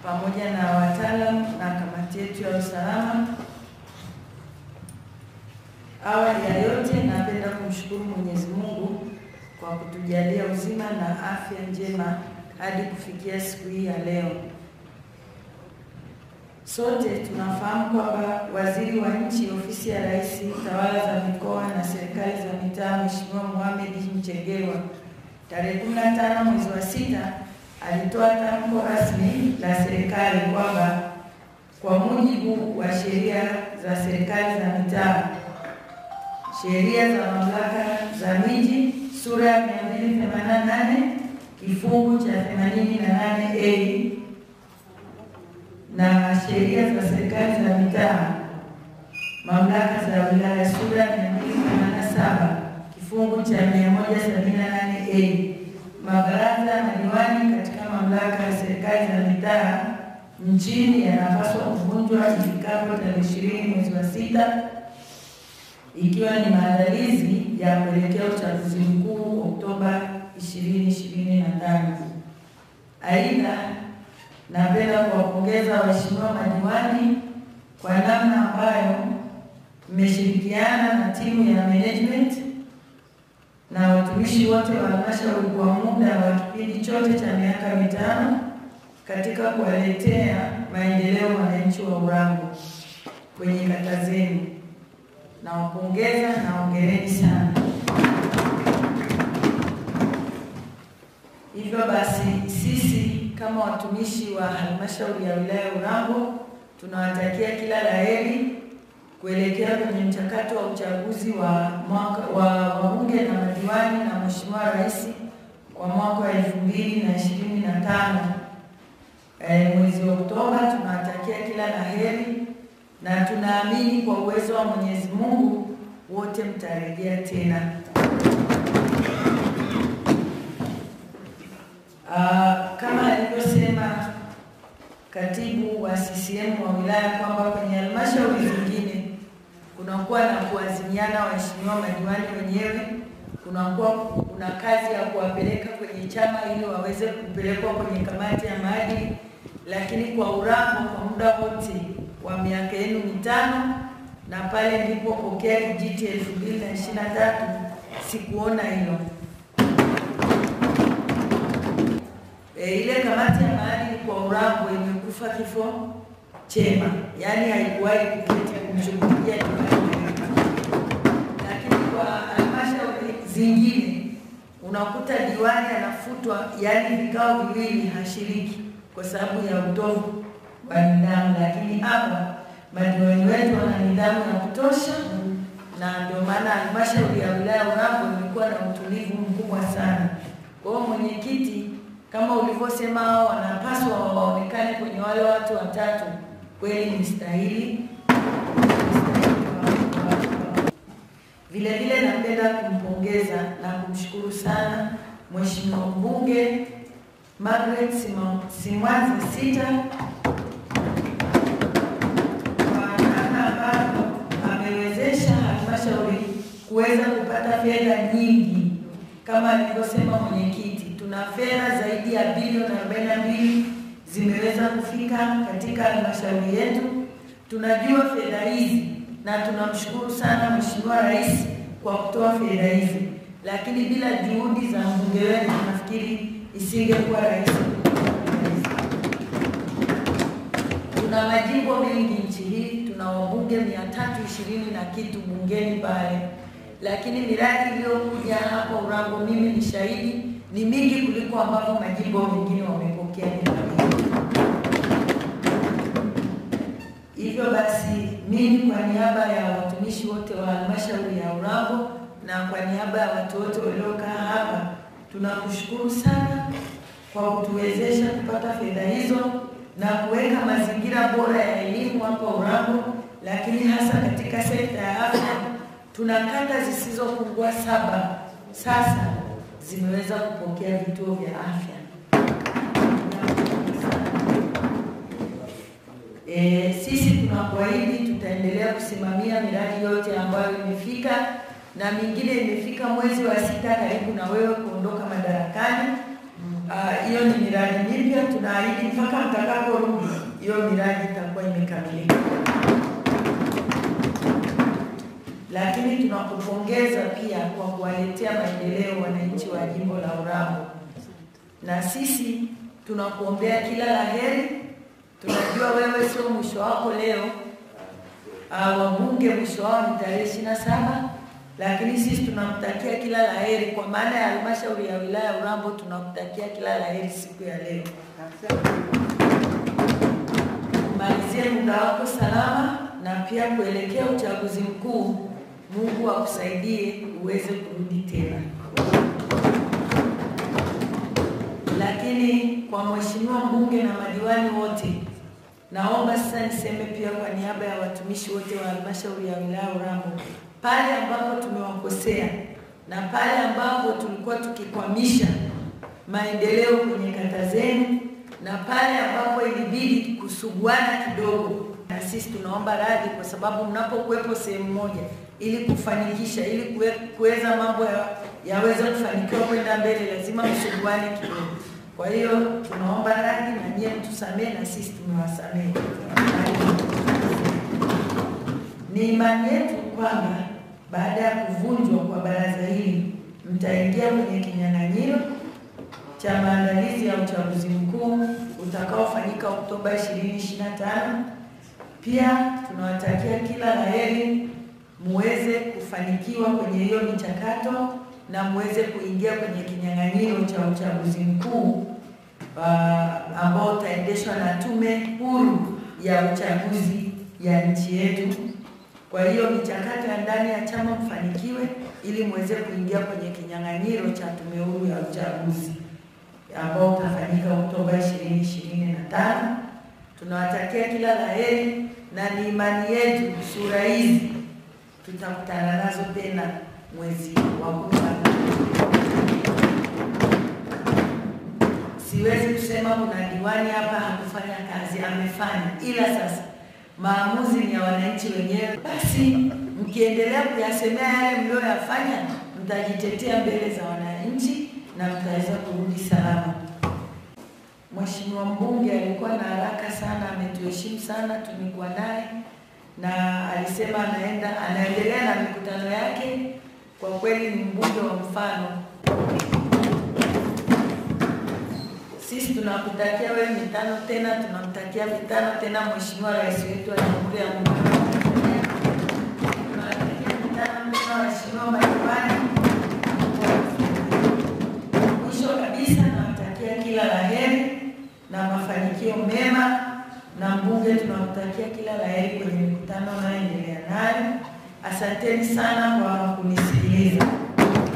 pamoja na wataalamu na kamati yetu ya usalama. Awali ya yote, napenda kumshukuru Mwenyezi Mungu kwa kutujalia uzima na afya njema hadi kufikia siku hii ya leo. Sote tunafahamu kwamba Waziri wa Nchi, Ofisi ya Rais, Tawala za Mikoa na Serikali za Mitaa, Mheshimiwa Mohamed Mchengerwa, tarehe 15 mwezi wa 6 alitoa tamko rasmi la serikali kwamba kwa mujibu wa sheria za serikali za mitaa, sheria za mamlaka za miji sura ya 288 kifungu cha 88A na sheria za serikali za mitaa mamlaka za wilaya sura ya 287 kifungu cha 178A, mabaraza madiwani katika mamlaka ya serikali za mitaa nchini yanapaswa kuvunjwa ifikapo tarehe 20 mwezi wa 6, ikiwa ni maandalizi ya kuelekea uchaguzi mkuu Oktoba 2025. Aidha, napenda kuwapongeza waheshimiwa madiwani kwa namna ambayo mmeshirikiana na timu ya management na watumishi wote wa halmashauri kwa muda wa kipindi chote cha miaka 5 katika kuwaletea maendeleo wananchi wa Urambo kwenye kata zenu. Nawapongeza na hongereni sana. Hivyo basi, sisi kama watumishi wa halmashauri ya wilaya Urambo tunawatakia kila la heri kuelekea kwenye mchakato wa uchaguzi wa mwaka wa wabunge na madiwani na Mheshimiwa Rais kwa mwaka wa 2025 mwezi wa Oktoba. Tunawatakia kila la heri na tunaamini kwa uwezo wa Mwenyezi Mungu wote mtarejea tena. Kama alivyosema katibu wa CCM wa wilaya kwamba kwenye halmashauri zingine kunakuwa na kuazimiana waheshimiwa madiwani wenyewe, kunakuwa kuna kazi ya kuwapeleka kwenye chama ili waweze kupelekwa kwenye kamati ya maadili, lakini kwa Urambo kwa muda wote wa miaka yenu 5 na pale nilipopokea kijiti 2023 sikuona hilo. Ile kamati ya maadili kwa Urambo imekufa kifo chema, yani haikuwahi kuketi kumshughulikia diwani. Lakini kwa halmashauri zingine unakuta diwani anafutwa, yani vikao viwili hashiriki kwa sababu ya utovu wa nidhamu. Lakini hapa madiwani wetu wana nidhamu ya kutosha, na ndio maana halmashauri ya wilaya Urambo imekuwa na utulivu mkubwa sana. Kwa hiyo mwenyekiti, kama ulivyosema, hao wanapaswa waonekane kwenye wale watu watatu, kweli ni stahili. Vile vile napenda kumpongeza na kumshukuru sana Mheshimiwa Mbunge Margaret Simwanza Sita kwa namna ambavyo amewezesha halmashauri kuweza kupata fedha nyingi. Kama alivyosema mwenyekiti, tuna fedha zaidi ya bilioni 42 zimeweza kufika katika halmashauri yetu. Tunajua fedha hizi na tunamshukuru sana Mheshimiwa Rais kwa kutoa fedha hizi, lakini bila juhudi za mbunge wetu nafikiri isingekuwa rahisi. Tuna majimbo mengi nchi hii, tuna wabunge 320 na kitu bungeni pale, lakini miradi iliyokuja hapa Urambo, mimi ni shahidi, ni mingi kuliko ambavyo majimbo mengine wamepokea miradi. Hivyo basi, mimi kwa niaba ya watumishi wote wa halmashauri ya Urambo na kwa niaba ya watu wote waliokaa hapa, tunakushukuru sana kwa kutuwezesha kupata fedha hizo na kuweka mazingira bora ya elimu hapa Urambo, lakini hasa katika sekta ya afya. Tuna kata zisizopungua 7 sasa zimeweza kupokea vituo vya afya. Sisi tunakuahidi tutaendelea kusimamia miradi yote ambayo imefika na mingine imefika mwezi wa 6 karibu na wewe kuondoka madarakani. Hiyo ni miradi mipya, tunaahidi mpaka mtakaporudi. hiyo miradi itakuwa imekamilika. Lakini tunakupongeza pia kwa kuwaletea maendeleo wananchi wa jimbo la Urambo, na sisi tunakuombea kila laheri. Tunajua wewe sio mwisho wako leo, wabunge mwisho wao ni tarehe 27, lakini sisi tunamtakia kila laheri. Kwa maana ya halmashauri ya wilaya Urambo tunakutakia kila laheri siku ya leo. Malizie muda wako salama, na pia kuelekea uchaguzi mkuu, Mungu akusaidie uweze kurudi tena. Lakini kwa mheshimiwa mbunge na madiwani wote, naomba sasa niseme pia kwa niaba ya watumishi wote wa halmashauri ya wilaya Urambo, pale ambapo tumewakosea na pale ambapo tulikuwa tukikwamisha maendeleo kwenye kata zenu, na pale ambapo ilibidi kusuguana kidogo, na sisi tunaomba radhi, kwa sababu mnapokuwepo sehemu moja ili kufanikisha, ili kuweza mambo yaweze kufanikiwa kwenda mbele, lazima msuguane kidogo. Kwa hiyo tunaomba radhi na nyie mtusamee, na sisi tumewasamehe. Ni imani yetu kwamba baada ya kuvunjwa kwa baraza hili mtaingia kwenye kinyang'anyiro cha maandalizi ya uchaguzi mkuu utakaofanyika Oktoba 2025. Pia tunawatakia kila laheri, muweze kufanikiwa kwenye hiyo michakato na muweze kuingia kwenye kinyang'anyiro cha uchaguzi mkuu ambao utaendeshwa na Tume Huru ya Uchaguzi ya nchi yetu. Kwa hiyo michakato ya ndani ya chama mfanikiwe, ili muweze kuingia kwenye kinyang'anyiro cha Tume Huru ya Uchaguzi ambao utafanyika Oktoba 2025. Tunawatakia kila laheri, na ni imani yetu sura hizi tutakutana nazo tena mwezi wa 12. Siwezi kusema kuna diwani hapa hakufanya kazi, amefanya, ila sasa maamuzi ni ya wananchi wenyewe. Basi mkiendelea kuyasemea yale mlioyafanya, mtajitetea mbele za wananchi na mtaweza kurudi salama. Mheshimiwa mbunge alikuwa na haraka sana, ametuheshimu sana, tumekuwa naye na alisema anaendelea na mikutano yake. Kwa kweli ni mbunge wa mfano. Sisi tunakutakia wewe mitano tena, tunamtakia mitano tena Mheshimiwa Rais wetu wa Jamhuri ya Muungano wa Tanzania. Tunawatakia mitano tena waheshimiwa madiwani. Mwisho kabisa nawatakia kila laheri na mafanikio mema, na mbunge tunamtakia kila laheri kwenye mikutano anayoendelea nayo. Asanteni sana kwa kunisikiliza.